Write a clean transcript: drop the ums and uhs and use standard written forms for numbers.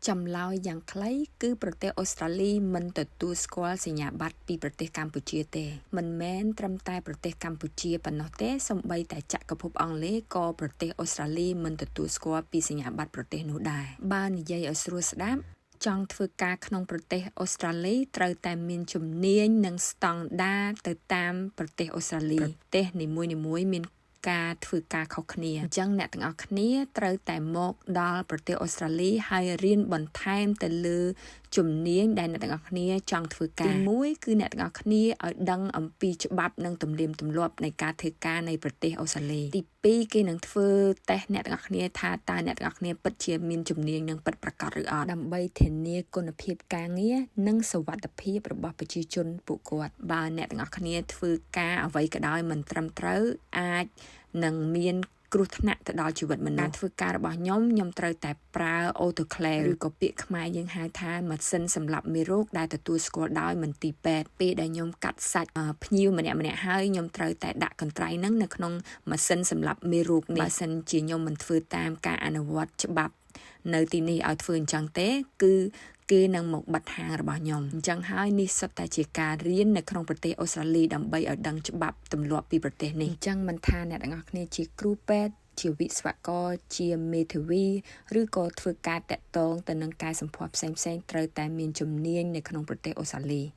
ចម្លើយយ៉ាងខ្លីគឺប្រទេសអូស្ត្រាលីមិនទទួលស្គាល់សញ្ញាបត្រពីប្រទេសកម្ពុជាទេមិនមែនត្រឹមតែប្រទេសកម្ពុជាប៉ុណ្ណោះទេសូម្បីតែចក្រភពអង់គ្លេសក៏ប្រទេសអូស្ត្រាលីមិនទទួលស្គាល់ពីសញ្ញាបត្រប្រទេសនោះដែរបើនិយាយឲ្យស្រួលស្ដាប់ចង់ធ្វើការក្នុងប្រទេសអូស្ត្រាលីត្រូវតែមានជំនាញនិងស្តង់ដារទៅតាមប្រទេសអូស្ត្រាលីប្រទេសនីមួយៗមានការធ្វើការខុសគ្នាអញ្ចឹងអ្នកទាំងអស់គ្នាត្រូវតែមកដល់ប្រទេសអូស្ត្រាលីហើយរៀនបន្ថែមទៅលើជំនាញដែលអ្នកទាំងអស់គ្នាចង់ធ្វើការទីមួយគឺអ្នកទាំងអស់គ្នាឲ្យដឹងអំពីច្បាប់និងទំនៀមទម្លាប់នៃការធ្វើការនៃប្រទេសអូស្ត្រាលីទី2គេនឹងធ្វើតេស្តអ្នកទាំងអស់គ្នាថាតើអ្នកទាំងអស់គ្នាពិតជាមានជំនាញនឹងពិតប្រាកដឬអត់ដើម្បីធានាគុណភាពការងារនិងសុវត្ថិភាពរបស់ប្រជាជនពួកគាត់បើអ្នកទាំងអស់គ្នាធ្វើការអ្វីក៏ដោយមិនត្រឹមត្រូវអាចនឹងមានគ្រោះថ្នាក់ទៅដល់ជីវិតមនុស្សការធ្វើការរបស់ខ្ញុំខ្ញុំត្រូវតែប្រើ autoclave ឬក៏ពាក្យខ្មែរយើងហៅថាម៉ាស៊ីនសម្លាប់មេរោគដែលទទួលស្គាល់ដោយមន្ទីរពេទ្យពេលដែលខ្ញុំកាត់សាច់ភ្ញៀវម្នាក់ម្នាក់ហើយខ្ញុំត្រូវតែដាក់កន្ត្រៃហ្នឹងនៅក្នុងម៉ាស៊ីនសម្លាប់មេរោគនេះបើសិនជាខ្ញុំមិនធ្វើតាមការអនុវត្តច្បាប់នៅទីនេះឲ្យធ្វើអញ្ចឹងទេគឺគេនឹងមកបិទហាងរបស់ខ្ញុំអញ្ចឹងហើយនេះសុទ្ធតែជាការរៀននៅក្នុងប្រទេសអូស្ត្រាលីដើម្បីឲ្យដឹងច្បាប់ទម្លាប់ពីប្រទេសនេះអញ្ចឹងមិនថាអ្នកទាំងអស់គ្នាជាគ្រូពេទ្យជាវិស្វករជាមេធាវីឬក៏ធ្វើការតាក់ទងទៅនឹងកែសម្ផស្សផ្សេងៗត្រូវតែមានជំនាញនៅក្នុងប្រទេសអូស្ត្រាលី។